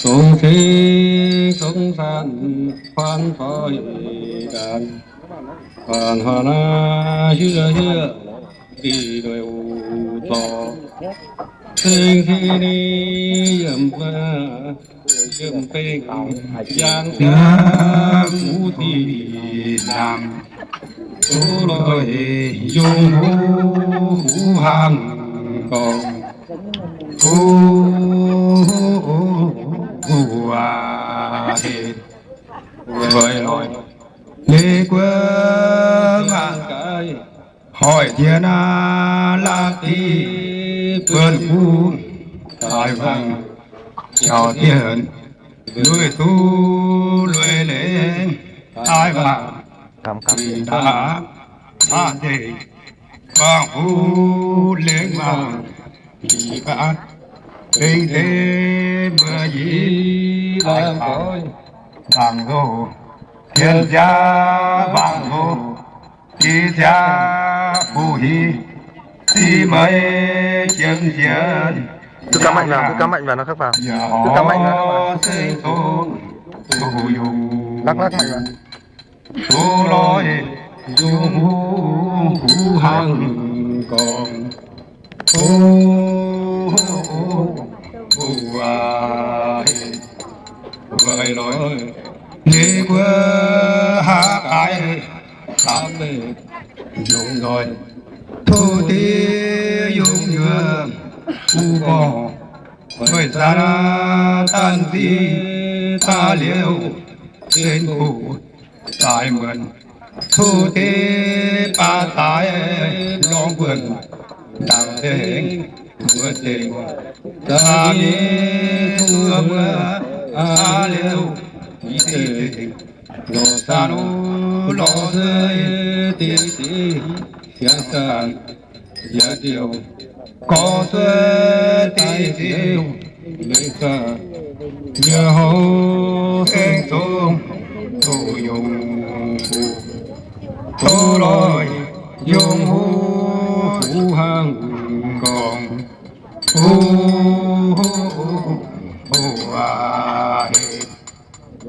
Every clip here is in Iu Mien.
Dongh cing dongh saanh, kuan doix daanh, kuan haaix naaic hiuv hiuv, dih noic uc zorc, cing cing ninh yiem mbuo, yiem bengh yaangh ziangx, fuqv dih ndaamv, duqv loih yungh huv, huv hlang gorngv, huv, huv aac, heh, loih loih, ninh guoqv maah, hoic diex naaiv la'diqv buonv guv, daaih hmuangx jauv diex, lueic duqv lueic lengh, daaih mangc daaih caqv deix, guangc huv lengh mangc, yie gaax bengx deix mbuo yie, daaih mangc nzangc nzoh, tien ziangx mangc nzoh, jiex ziangx buov hiv, ziqv meix jienv jienv. Cứ cắm mạnh vào, cứ cắm mạnh vào nó khắc vào. Cứ cắm mạnh vào nó vào. Seng zong duqv yungh, lắc lắc mạnh vào. Duqv loih yungh huv, huv hlang gorngv. O, o, o, aac, loih loih, ninh mbuo haaix daaih lamh mengh yungh nzoih, tov deix yungh nyuonh, mbuo gorngv, meih zanc daaih ziqv daaih liouh, sen buv daaih muonc, tov deix baav daaih lorngx buonc, ndaangc dengx mbuo dengx, za'gengh zuov mbuo aav liouh, yie dengx lorz zanc lorz sueih deix deix, siangx zanc yaac ndiouh, gorx sueih deix deix, leiz zanc yaac houv, seng zong duqv yungh huv, duqv loih yungh huv, huv hlang gorngv, huv, huv, huv aac,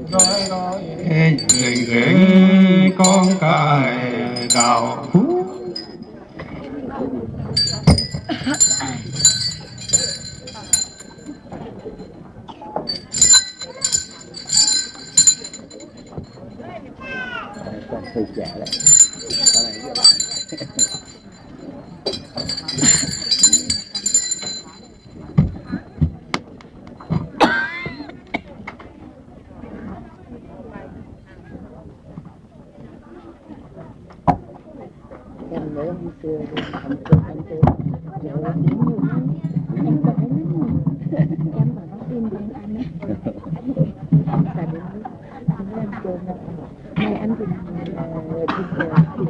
nzengc nzengc gorngv gaax ndaauh. Nay ăn thìn, ờ, thìn, ờ, thìn,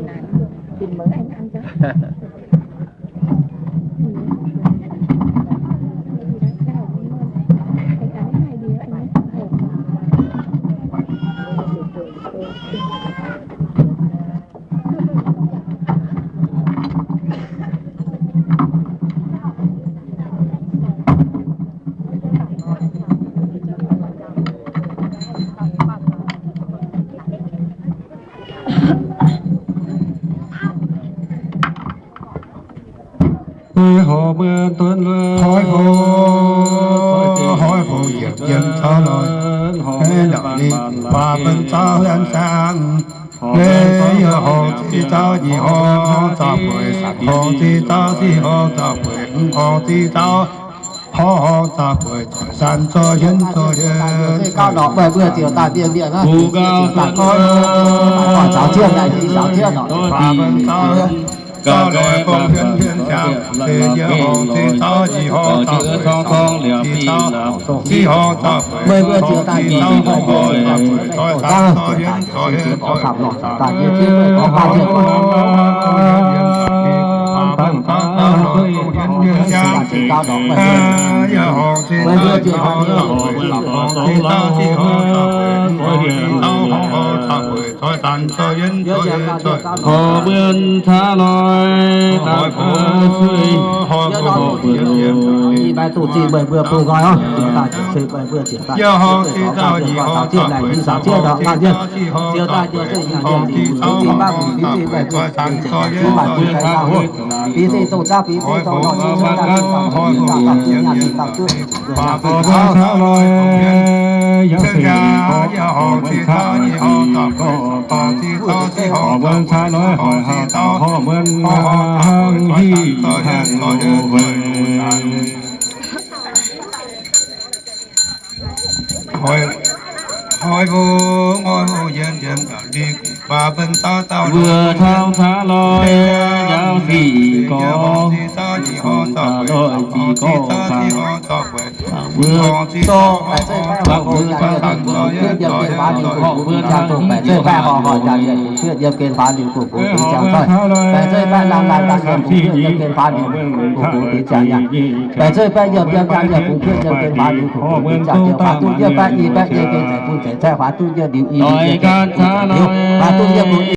thìn mới anh ăn cho. Anh ăn hai đứa anh nhé. Khói phù, khói phù yietc yiem taux loih, hei lorqc ninh baac benx zaux hienx saeng. Leh yie horngc zinh zaux nyic horngc zaux bueix, sac horngc zinh zaux, zic horngc zaux bueix, mv horngc zinh zaux, horngc horngc zaux bueix, zoih san zoih hienx zoih hienx. Baac benx zaux hienx, zaux loih gong hienx hienx ziangx, se yie horngc zinh zaux nyic horngc zaux bueix, zinh zaux, zic horngc zaux bueix, horngc zinh zaux, horngc horngc zaux bueix, zoih san zoih hienx zoih hienx zoih. Horpc mbuo caav loi, sueih, horpc mbuo, horpc mbuo, Mbuo caav loi, njaaux sic gorx, caav loi sic gorx, mbuo, mbuo,